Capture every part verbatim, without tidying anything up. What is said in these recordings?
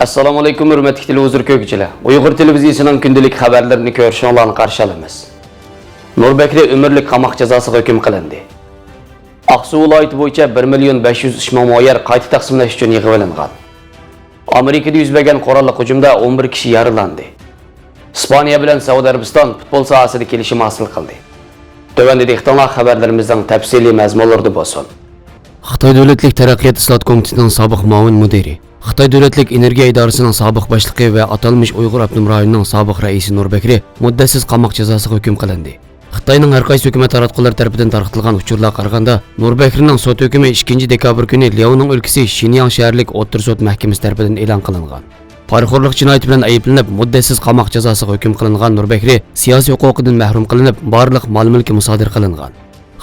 ئەسسالامۇئەلەيكۇم، ھۆرمەتلىك تېلېۋىزور كۆرگۈچىلەر! ئۇيغۇر تېلېۋىزىيىسىنىڭ كۈندىلىك خەۋەرلىرىنى كۆرۈشۈڭلارنى قارشى ئالىمىز. نۇر بەكرى ئۆمۈرلۈك قاماق جازاسىغا ھۆكۈم قىلىندى. ئاقسۇ ۋىلايىتى بويىچە بىر مىليون بەش يۈز ئۈچ مىڭ مو يەر قايتا تەقسىملەش ئۈچۈن يىغىۋېلىنغان. ئامېرىكىدا يۈز بەرگەن قوراللىق ھۇجۇمدا ئون بىر كىشى يارىلاندى. ئىسپانىيە بىلەن سەئۇدى ئەرەبىستان پۇتبول ساھەسىدە كېلىشىم ھاسىل قىلدى. تۆۋەندە دىققىتىڭلار خەۋەرلىرىمىزنىڭ تەپسىلىي مەزمۇنلىرىدا بولسۇن. خىتاي دۆلەتلىك تەرەققىيات ئىسلاھات كومىتېتىنىڭ سابىق مۇئاۋىن مۇدىرى، خىتاي دۆلەتلىك ئېنېرگىيە ئىدارىسىنىڭ سابىق باشلىقى ۋە ئاتالمىش ئۇيغۇر ئاپتونوم رايونىنىڭ سابىق رەئىسى نۇر بەكرى مۇددەتسىز قاماق جازاسىغا ھۆكۈم قىلىندى. خىتاينىڭ ھەر قايسى ھۆكۈمەت تاراتقۇلىرى تەرىپىدىن تارقىتىلغان ئۇچۇرلارغا قارىغاندا، نۇر بەكرىنىڭ سوت ھۆكمى ئىككىنچى دېكابىر كۈنى لياۋنىڭ ئۆلكىسى شىنياڭ شەھەرلىك ئوتتۇرا سوت مەھكىمىسى تەرىپىدىن ئېلان قىلىنغان. پارىخورلۇق جىنايىتى بىلەن ئەيىبلىنىپ، مۇددەتسىز قاماق جازاسىغا ھۆكۈم قىلىنغان نۇر بەكرى سىياسىي ھوقۇقىدىن مەھرۇم قىلىنىپ، بارلىق مال-مۈلكى مۇسادىرە قىلىنغان.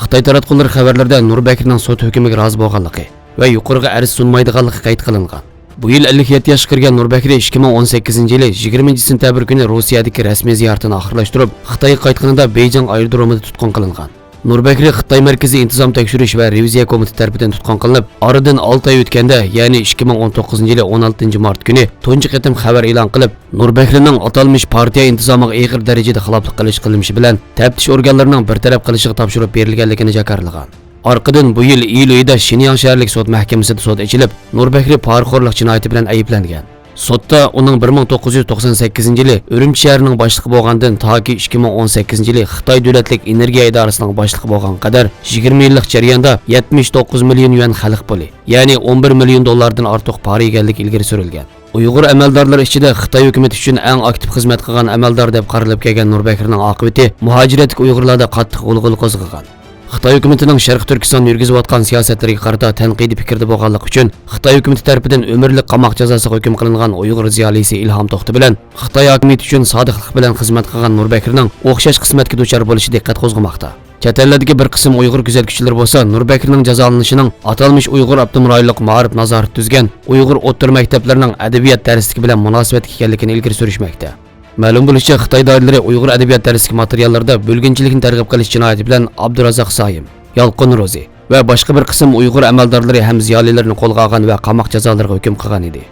خىتاي تاراتقۇلىرى خەۋەرلىرىدە نۇر بەكرىنىڭ سوت ھۆكمىگە رازى بولغانلىقى ۋە يۇقىرىغا ئەرز سۇنمايدىغانلىقى قەيت قىلىنغان. بۇ يىل ئەللىك يەتتە ياشقا كىرگەن نۇر بەكرى ئىككى مىڭ ئون سەككىزىنچى يىلى يىگىرمىنچى سېنتەبىر كۈنى روسىيەدىكى رەسمىي زىيارىتىنى ئاخىرلاشتۇرۇپ، خىتايغا قايتقىنىدا بېيجىڭ ئايرودرومىدا تۇتقۇن قىلىنغان. نۇر بەكرى خىتاي مەركىزىي ئىنتىزام تەكشۈرۈش ۋە رېۋىزىيە كومىتېتى تەرىپىدىن تۇتقۇن قىلىنىپ، ئارىدىن ئالتە ئاي ئۆتكەندە، يەنى ئىككى مىڭ ئون توققۇزىنچى يىلى ئون ئالتىنچى مارت كۈنى تۇنجى قېتىم خەۋەر ئېلان قىلىپ، نۇر بەكرىنىڭ ئاتالمىش پارتىيە ئىنتىزامىغا ئېغىر دەرىجىدە خىلاپلىق قىلىش قىلمىشى بىلەن تەپتىش ئورگانلىرىنىڭ بىر تەرەپ قىلىشىغا تاپشۇرۇپ بېرىلگەنلىكىنى جاكارلىغان. ئارقىدىن بۇ يىل ئىيۇل ئېيىدا شىنياڭ شەھەرلىك سوت مەھكىمىسىدە سوت ئېچىلىپ، نۇر بەكرى پارىخورلۇق جىنايىتى بىلەن ئەيىبلەنگەن. سوتتا ئۇنىڭ بىر مىڭ توققۇز يۈز توقسان سەككىزىنچى يىلى ئۈرۈمچى شەھىرىنىڭ باشلىقى بولغاندىن تاكى ئىككى مىڭ ئون سەككىزىنچى يىلى خىتاي دۆلەتلىك ئېنېرگىيە ئىدارىسىنىڭ باشلىقى بولغانغا قەدەر يىگىرمە يىللىق جەرياندا يەتمىش توققۇز مىليون يۈەن خەلق پۇلى، يەنى ئون بىر مىليون دوللاردىن ئارتۇق پارا يېگەنلىكى ئىلگىرى سۈرۈلگەن. ئۇيغۇر ئەمەلدارلىرى ئىچىدە خىتاي ھۆكۈمىتى ئۈچۈن ئەڭ ئاكتىپ خىزمەت قىلغان ئەمەلدار دەپ قارىلىپ كەلگەن نۇر بەكرىنىڭ ئاقىۋىتى مۇھاجىرەتتىكى ئۇيغۇرلاردا قاتتىق غۇلغۇلا قوزغىغان. خىتاي ھۆكۈمىتىنىڭ شەرقىي تۈركىستاندا يۈرگۈزۈۋاتقان سىياسەتلىرىگە قارىتا تەنقىدىي پىكىردە بولغانلىقى ئۈچۈن، خىتاي ھۆكۈمىتى تەرىپىدىن ئۆمۈرلۈك قاماق جازاسىغا ھۆكۈم قىلىنغان ئۇيغۇر زىيالىيسى ئىلھام توختى بىلەن خىتاي ھاكىمىيىتى ئۈچۈن سادىقلىق بىلەن خىزمەت قىلغان نۇر بەكرىنىڭ ئوخشاش قىسمەتكە دۇچار بولۇشى دىققەت قوزغىماقتا. چەت ئەللەردىكى بىر قىسىم ئۇيغۇر كۆزەتكۈچىلىرى بولسا نۇر بەكرىنىڭ جازالىنىشىنىڭ ئاتالمىش ئۇيغۇر ئاپتونوم رايونلۇق مائارىپ نازارىتى تۈزگەن ئۇيغۇر ئوتتۇرا مەكتەپلىرىنىڭ ئەدەبىيات دەرسلىكى بىلەن مۇناسىۋەتلىك ئىكەنلىكىنى ئىلگىرى سۈرۈشمەكتە. مەلۇم بولۇشىچە، خىتاي دائىرىلىرى ئۇيغۇر ئەدەبىيات دەرسلىكى ماتېرىياللىرىدا بۆلگۈنچىلىكنى تەرغىب قىلىش جىنايىتى بىلەن ئابدۇرازاق سايىم، يالقۇن روزى ۋە باشقا بىر قىسىم ئۇيغۇر ئەمەلدارلىرى ھەم زىيالىيلىرىنى قولغا ئالغان ۋە قاماق جازالىرىغا ھۆكۈم قىلغان ئىدى.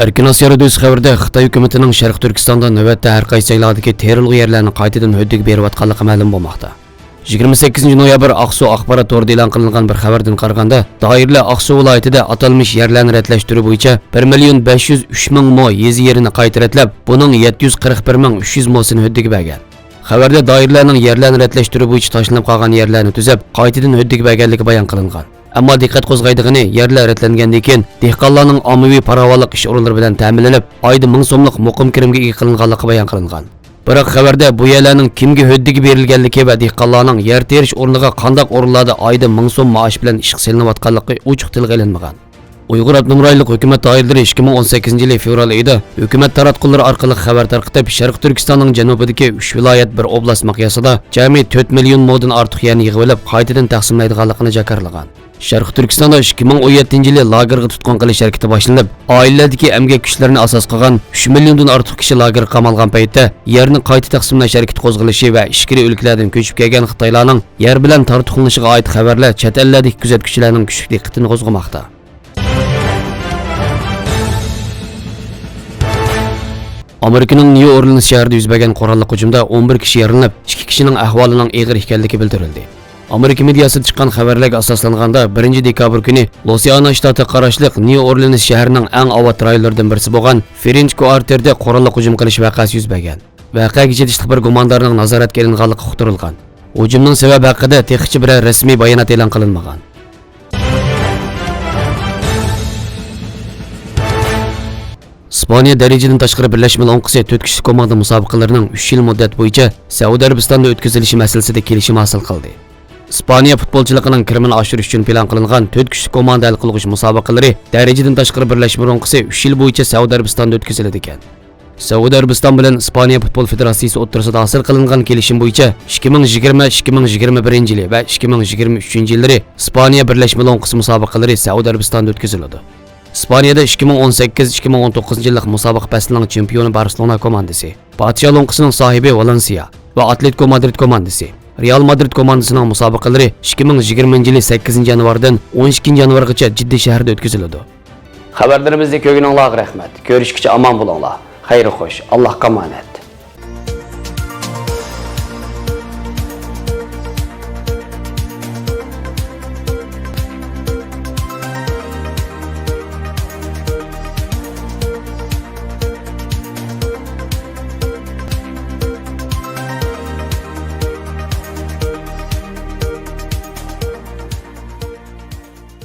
ئەركىن ئاسىيا رادىيوسى خەۋىرىدە، خىتاي ھۆكۈمىتىنىڭ شەرقىي تۈركىستاندا نۆۋەتتە ھەر قايسى جايلاردىكى تېرىلغۇ يەرلەرنى قايتىدىن ھۆددىگە بېرىۋاتقانلىقى مەلۇم بولماقتا. يىگىرمە سەككىزىنچى نويابىر ئاقسۇ ئاخبارات تورىدا ئېلان قىلىنغان بىر خەۋەردىن قارىغاندا، دائىرىلەر ئاقسۇ ۋىلايىتىدە ئاتالمىش يەرلەرنى رەتلەش تۈرى بويىچە بىر مىليون بەش يۈز ئۈچ مىڭ مو يېزا يېرىنى قايتا رەتلەپ، بۇنىڭ يەتتە يۈز قىرىق بىر مىڭ ئۈچ يۈز موسىنى ھۆددىگە بەرگەن. خەۋەردە دائىرىلەرنىڭ يەرلەرنى رەتلەش تۈرى بويىچە تاشلىنىپ قالغان يەرلەرنى تۈزەپ، قايتىدىن ھۆددىگە بەرگەنلىكى بايان قىلىنغان. ئەمما دىققەت قوزغايدىغىنى، يەرلەر رەتلەنگەندىن كېيىن دېھقانلارنىڭ ئاممىۋى پاراۋانلىق ئىش ئورۇنلىرى بىلەن تەمىنلىنىپ، ئايدا مىڭ سوملۇق مۇقىم كىرىمگە ئىگە قىلىنغانلىقى بايان قىلىنغان. بىراق خەۋەردە بۇ يەرلەرنىڭ كىمگە ھۆددىگە بېرىلگەنلىكى ۋە دېھقانلارنىڭ يەر تېرىش ئورنىغا قانداق ئورۇنلاردا ئايدا مىڭ سوم مائاش بىلەن ئىشقا سېلىنىۋاتقانلىقى ئوچۇق تىلغا ئېلىنمىغان. ئۇيغۇر ئاپتونوم رايونلۇق ھۆكۈمەت دائىرىلىرى ئىككى مىڭ ئون سەككىزىنچى يىلى فېۋرال ئېيىدا ھۆكۈمەت تاراتقۇلىرى ئارقىلىق خەۋەر تارقىتىپ، شەرقىي تۈركىستاننىڭ جەنۇبىدىكى ئۈچ ۋىلايەت بىر ئوبلاست مىقياسىدا جەمئىي تۆت مىليون مودىن ئارتۇق يەرنى يىغىۋېلىپ، قايتىدىن تەقسىملەيدىغانلىقىنى جاكارلىغان. شەرقىي تۈركىستاندا ئىككى مىڭ ئون يەتتىنچى يىلى لاگېرغا تۇتقۇن قىلىش ھەرىكىتى باشلىنىپ، ئائىلىلەردىكى ئەمگەك كۈچلىرىنى ئاساس قىلغان ئۈچ مىليوندىن ئارتۇق كىشى لاگېرغا قامالغان پەيتتە، يەرنى قايتا تەقسىملەش ھەرىكىتى قوزغىلىشى ۋە ئىچكىرى ئۆلكىلەردىن كۆچۈپ كەلگەن خىتايلارنىڭ يەر بىلەن تارتۇقلىنىشىغا ئائىت خەۋەرلەر چەت ئەللەردىكى كۆزەتكۈچىلەرنىڭ كۈچلۈك دىققىتىنى قوزغىماقتا. ئامېرىكىنىڭ نيۇ ئورلېئنس شەھىرىدە يۈز بەرگەن قوراللىق ھۇجۇمدا ئون بىر كىشى يارىلىنىپ، ئىككى كىشىنىڭ ئەھۋالىنىڭ ئېغىر ئىكەنلىكى بىلدۈرۈلدى. ئامېرىكا مېدىياسىدا چىققان خەۋەرلەرگە ئاساسلانغاندا، بىرىنچى دېكابىر كۈنى لۇئىزىئانا شتاتىغا قاراشلىق نيۇ ئورلېئنس شەھىرىنىڭ ئەڭ ئاۋات رايونلىرىدىن بىرسى بولغان فىرېنچ كوئارتېردا قوراللىق ھۇجۇم قىلىش ۋەقەسى يۈز بەرگەن. ۋەقەگە چېتىشلىق بىر گۇماندارنىڭ نازارەتكە ئېلىنغانلىقى ئۇقتۇرۇلغان. ھۇجۇمنىڭ سەۋەبى ھەققىدە تېخىچە بىرەر رەسمىي بايانات ئېلان قىلىنمىغان. ئىسپانىيە دەرىجىدىن تاشقىرى بىرلەشمە لوڭقىسى تۆت كۈچلۈك كوماندا مۇسابىقىلىرىنىڭ ئۈچ يىل مۇددەت بويىچە سەئۇدى ئەرەبىستاندا ئۆتكۈزۈلۈشى مەسىلىسىدە كېلىشىم ھاسىل قىلدى. ئىسپانىيە پۇتبولچىلىقىنىڭ كىرىمىنى ئاشۇرۇش ئۈچۈن پىلان قىلىنغان تۆت كۈچلۈك كوماندا ھەل قىلغۇچ مۇسابىقىلىرى دەرىجىدىن تاشقىرى بىرلەشمە لوڭقىسى ئۈچ يىل بويىچە سەئۇدى ئەرەبىستاندا ئۆتكۈزۈلىدىكەن. سەئۇدى ئەرەبىستان بىلەن ئىسپانىيە پۇتبول فېدېراتسىيىسى ئوتتۇرىسىدا ھاسىل قىلىنغان كېلىشىم بويىچە، ئىككى مىڭ يىگىرمە، ئىككى مىڭ يىگىرمە بىرىنچى يىلى ۋە ئىككى مىڭ يىگىرمە ئۈچىنچى يىللىرى ئىسپانىيە بىرلەشمە لوڭقىسى مۇسابىقىلىرى سەئۇدى ئەرەبىستاندا ئۆتكۈزۈلىدۇ. ئىسپانىيەدە ئىككى مىڭ ئون سەككىز، ئىككى مىڭ ئون توققۇزىنچى يىللىق مۇسابىقە پەسلىنىڭ چېمپىيونى بارسېلونا كوماندىسى، پادىشاھ لوڭقىسىنىڭ ساھىبى ۋالېنسىيا ۋە ئاتلېتىكو مادرىد كوماندىسى، رېئال مادرىد كوماندىسىنىڭ مۇسابىقىلىرى ئىككى مىڭ يىگىرمىنچى يىلى سەككىزىنچى يانۋاردىن ئون ئىككىنچى يانۋارغىچە جىددە شەھىرىدە ئۆتكۈزۈلىدۇ. خەۋەرلىرىمىزنى كۆرگىنىڭلارغا رەھمەت. كۆرۈشكىچە ئامان بولۇڭلار. خەير خوش. ئاللاھقا ئامانەت.